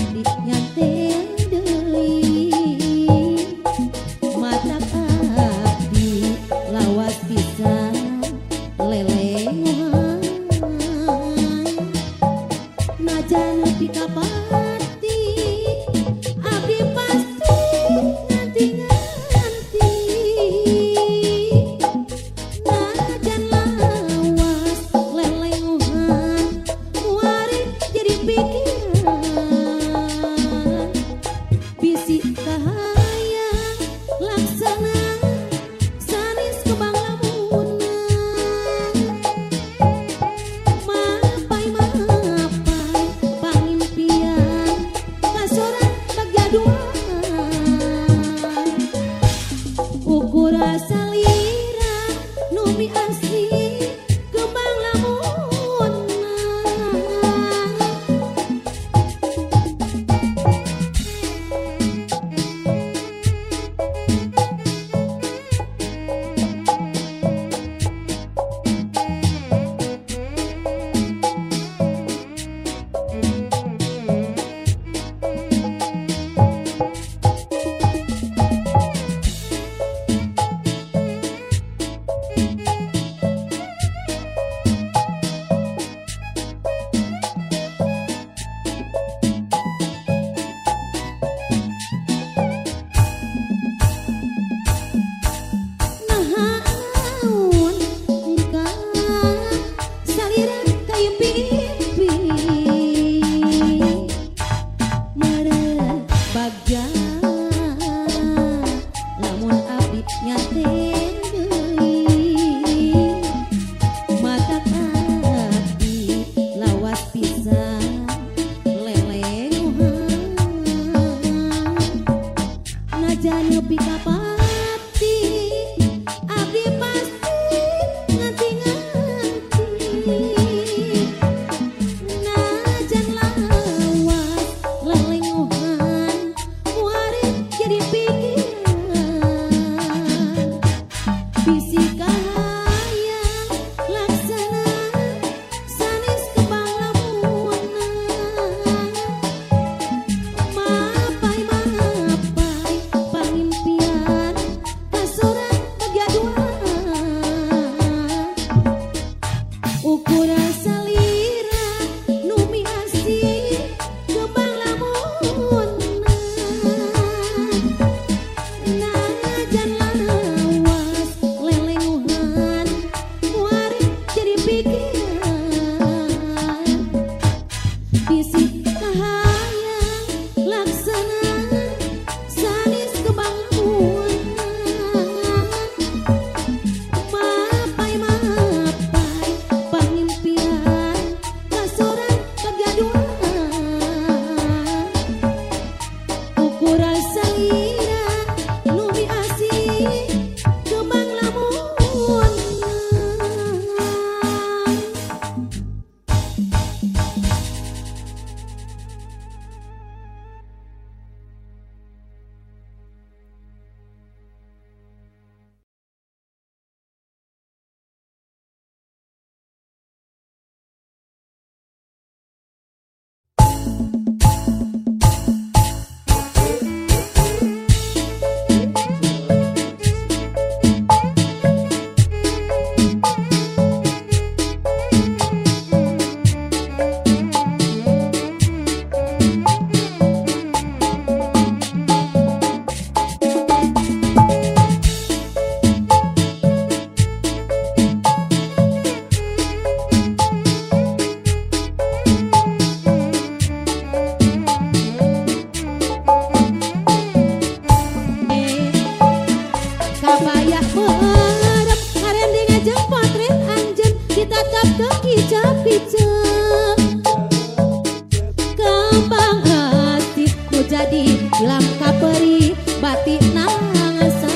abdi nyante deui mata abdi lawas pisan lelengohan najan nepi ka pati abdi pasti nganti-nganti najan lawas lelengohan muari jadi pikiran bisi kahayang laksana sanes kembang lamunna mapai mapai pangimpian kasoran bagja duaan ukuran salira numi asli kembang lamunna. Naha naon engkang salira kayu pipi meureun bagja lamun abdi nyante deui mata abdi lawas pisan lelengohan najan nepi ka pati abdi pasti nganti-nganti najan lawas lelengohan muari jadi pikiran bisi kahayang laksana sanes kembang lamunna mapai mapai pangimpian kasoran bagja duaan ukuran salira numi asih kembang lamunna najan lawas lelengohan muari jadi pikiran bisi kahayang laksana sanes kembang lamunna mapai mapai pangimpian kasoran bagja duaan ukuran salira numi asih kembang lamunna. Kabayah merem harendeng jeung potret anjeun ditatap teu kicap-kicap kembang hati nu jadi ilang kaperi batik nangasa.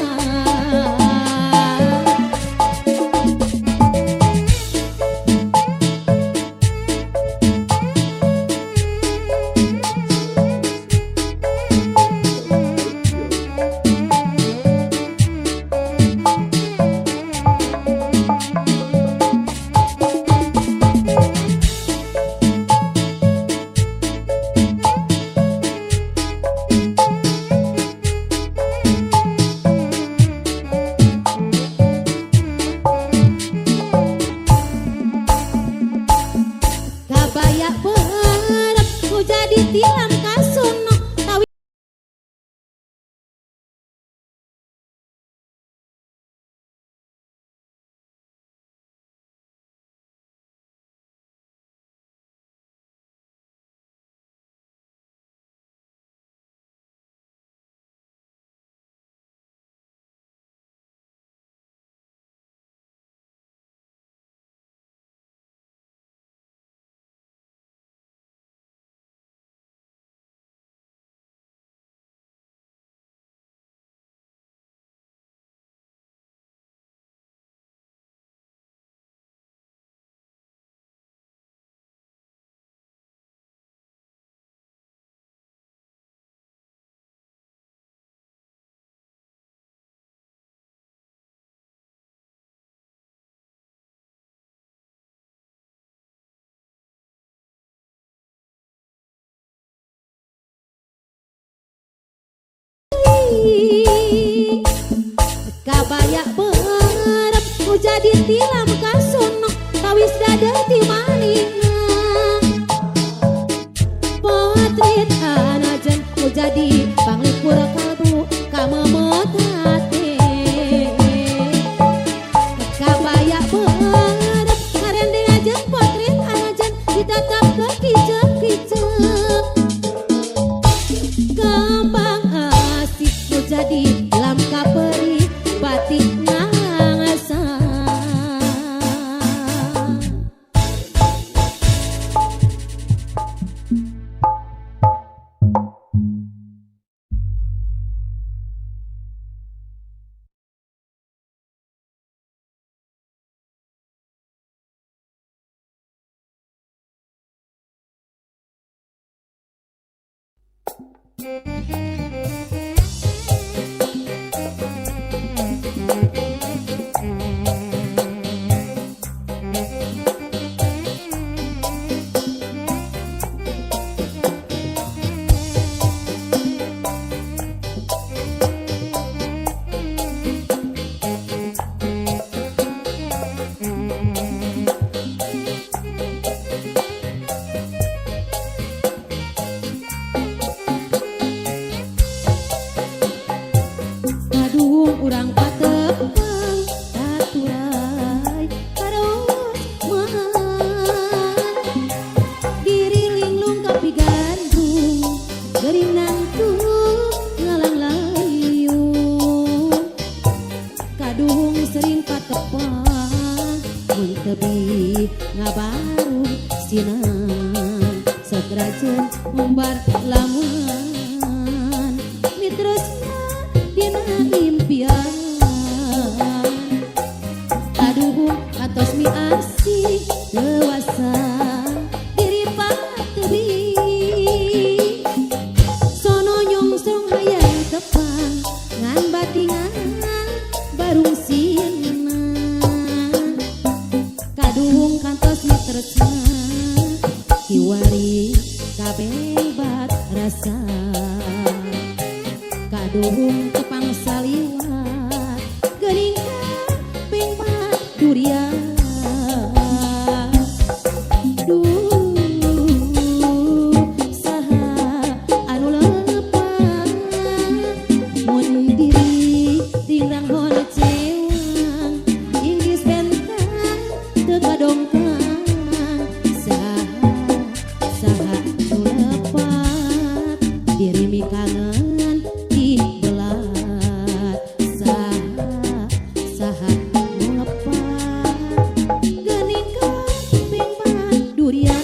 jadi tilam kasono tawis dada ti manina potret anajan nu jadi panglipur kalbu kamemet hate kabaya berep ngarendeng aja potret anajan ditatap ke kicep-kicep kembang asih nu jadi lam kaperi batik nangasa. Aduh urang patepang taturai karosman diri linglung kapi gandrung gering nangtung ngalang layung kaduhung sering patepang mun tebi ngabaru sinan sakrajen ngumbar lamun mitresna dina impian aduh atos mi asih dewasa diri patebi sono nyongsong hayang tepang ngan batingan barung sina kaduhung kantos mitresna kiwari kabebat rasa kaduhung tepang saliwat geuning kaping durian. Duh saha anu lepat mun diri tingrang hon cewang inggris bentang teu kadongkang saha saha anu lepat diri mikangen dibelat saha saha nu lepat geuning kaping durian.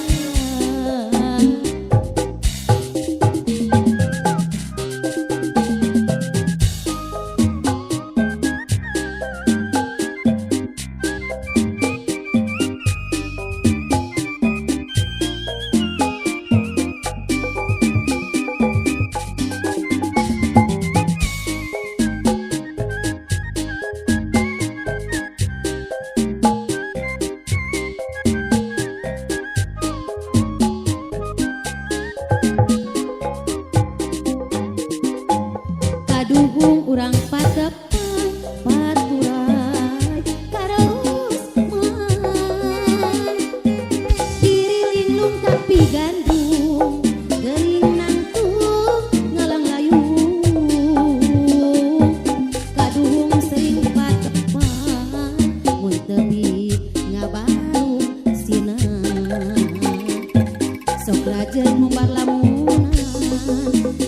Kaduhung urang patepang paturai karosman diri linglung tapi gandrung geuning nangtung ngalang layung kaduhung sering patepang mun tebi ngabaru sinan sok rajen ngumbar lamunan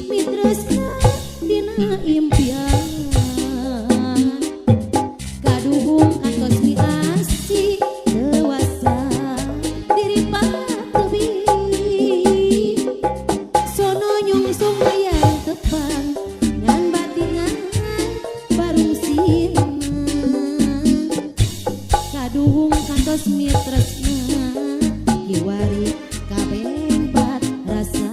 mitresna dina impian kaduhung kantos miasih dewasa diri patebi sono nyungsung hayang tepang ngan batingan barung sina kaduhung kantos mitresna kiwari kabembat rasa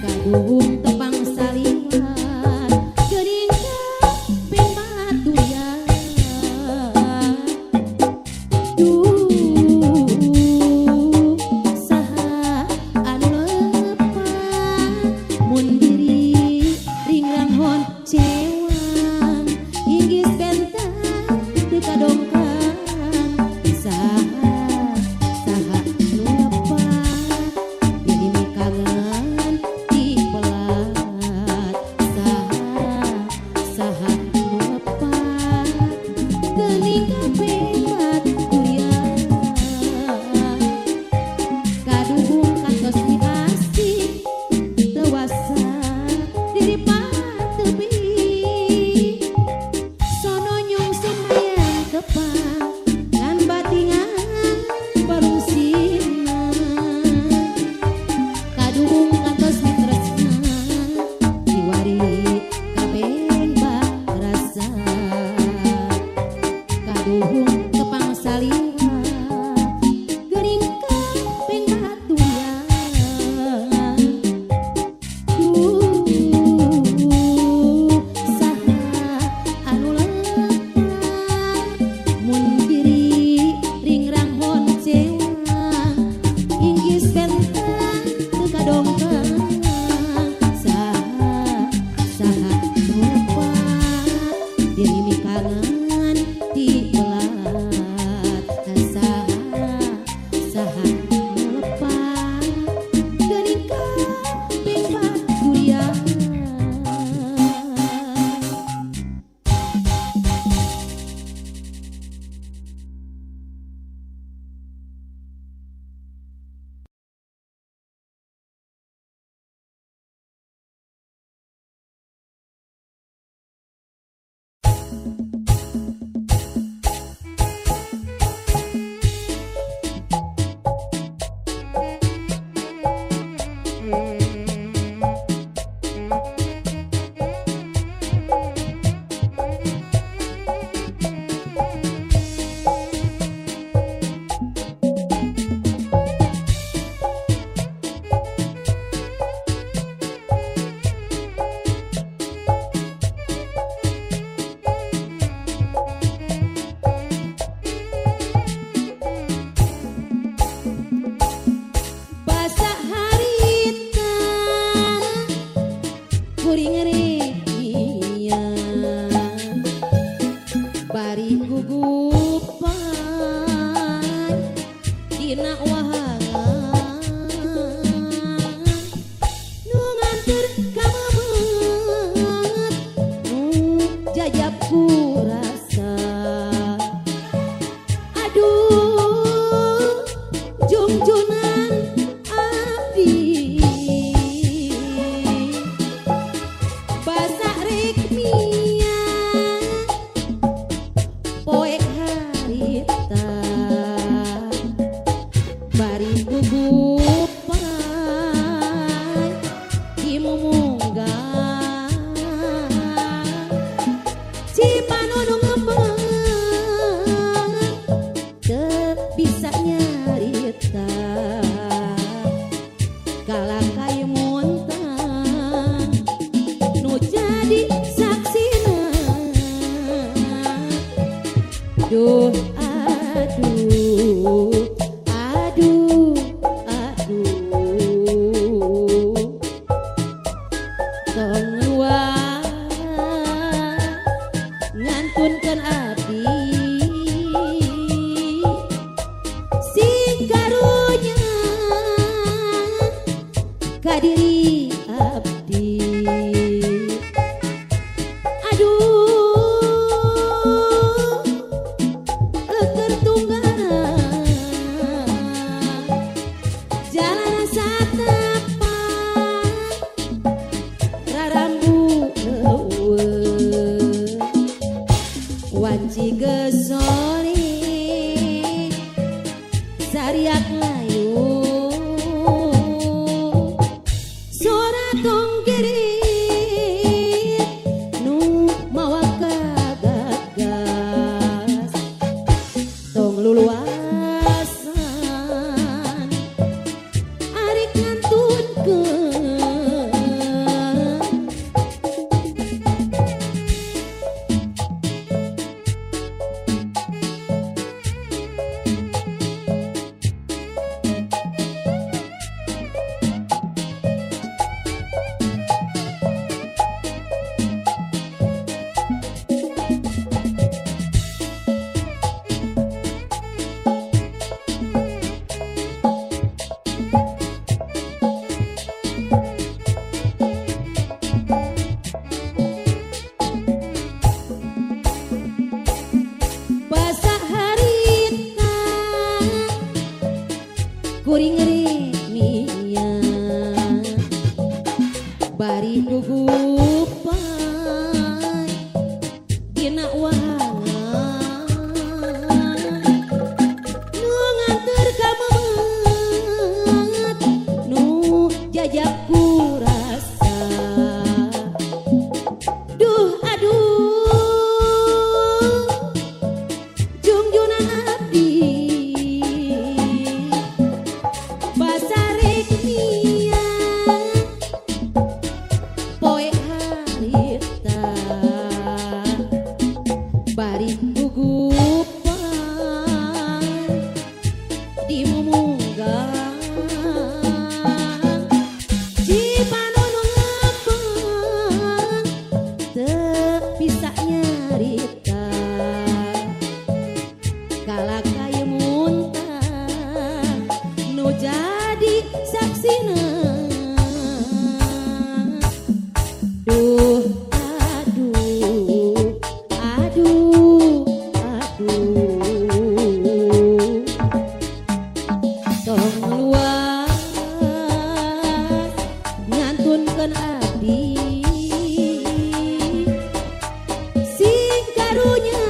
kaduhung tepang saliwat geuning kaping durian. Duh saha anu lepat mun diri ringrang hon cewang inggis bentang kuring rek bari gugupan dina wahangan nu nganter ka mamet nu jajab ku rasa aduh jungjunan abdi basa rek mia poek harita bari gugupan di mumunggang Cipanunu ngepeng teu bisa nyarita kalangkai muntah nu jadi saksina duh aduh aduh aduh tong luas ngantunkeun abdi sing karunya ka diri abdi aduh eukeur tunggangan jalan satapak rarambu leuweung wanci geus sore sariak layu sora tonggirit nu mawa kagagas tong luluasan arek ngantunkeun. Basa harita kuring rek mia bari gugupan dina wahangan nu nganter ka mamet nu jajab ku rasa duh aduh jungjunan abdi basa rek mia poek harita bari gugupan di mumunggang Cipanunu ngepeng teu bisa nyarita kalakay muntah nu jadi saksina duh aduh aduh aduh tong luas ngantunkeun abdi sing karunya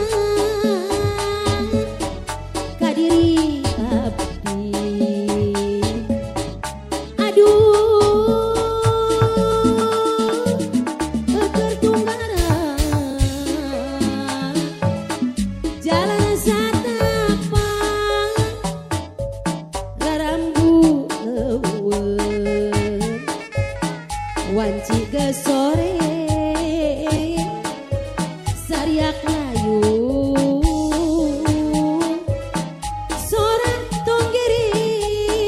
ka diri abdi aduh eukeur tunggaran jalan satapak rarambu leuweung wanci geus sore sariak layu sora tonggirit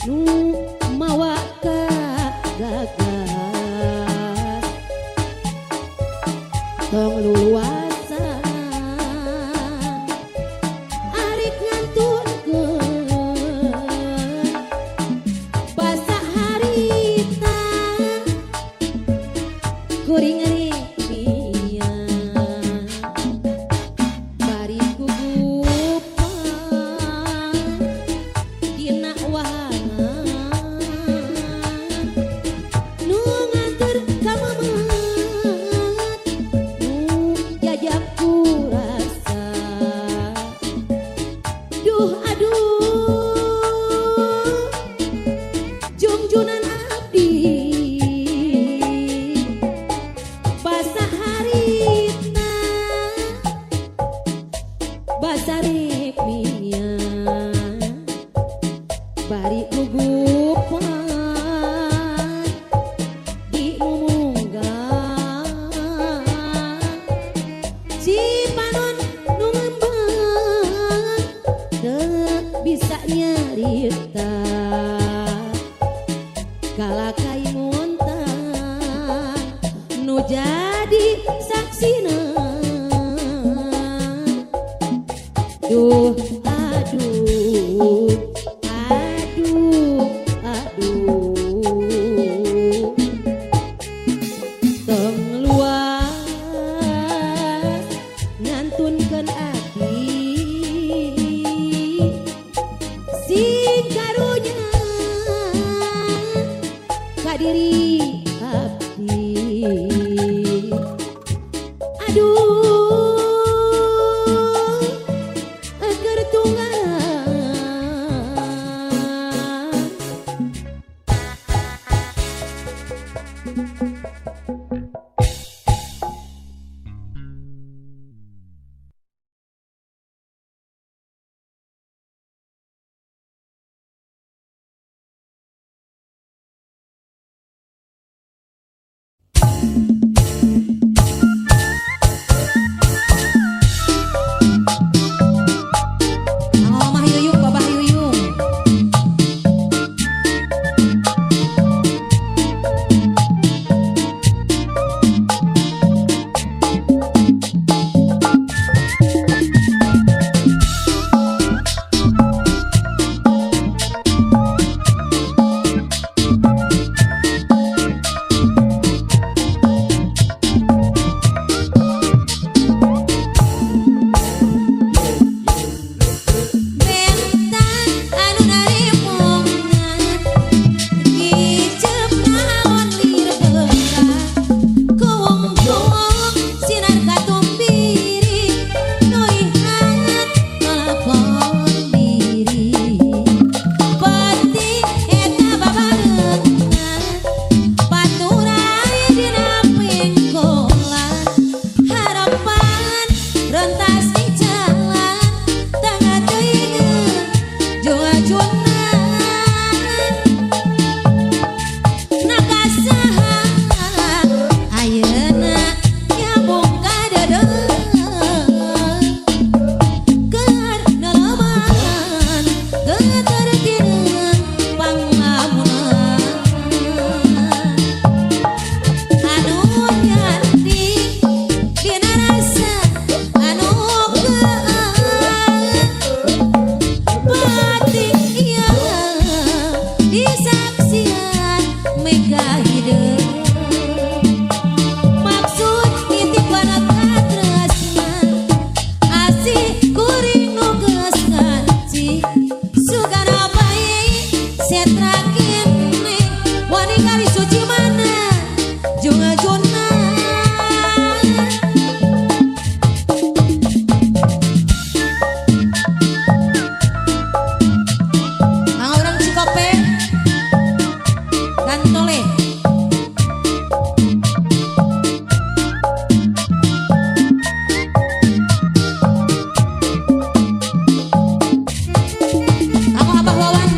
nu mawa ka gagas. abdi basa harita basa rek minyak bari gugupan di mumunggang si panon nu ngembang teu bisa nyarita kalakai montan nu jadi saksina. Duh aduh aduh aduh tong luas ngantunkeun ati sing karunya ka diri abdi. Aduh keur tunggalan. Mamah Yuyung, Babah Yuyung. Bentang anu naripungna kicep nalon lir beukah kuwung-kuwung sinar katumbiri nuihan ngalakon diri peuting eta babarengan paturai dina pengkolan harapan rentas di jalan tengah teuingeun jua-juana nakasaha ayeuna nyambung ka deudeuh keur neleman geter tina panglamunan anu nyarti dina rasa anu keun batin ieu disaksian mega hideung maksud nitipkeun katresna asih kuring nu geus ngaji sugana bae setra kene wani kali suci mana juna-juna. Kang orang Cikope Gantole. Kamu Abah Wawan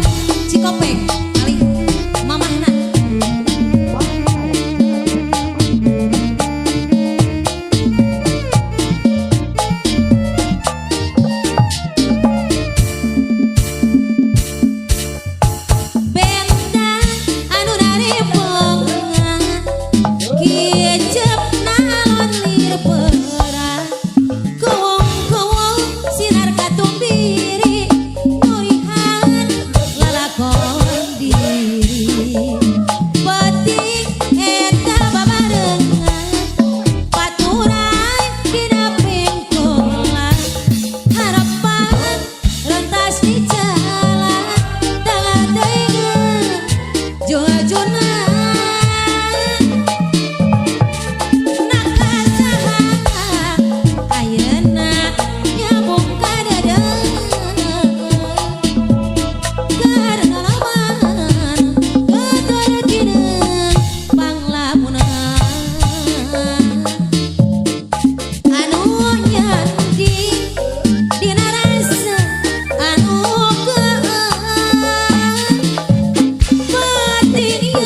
Cikope kali mamahna. Bentang anu naripungna Dunia.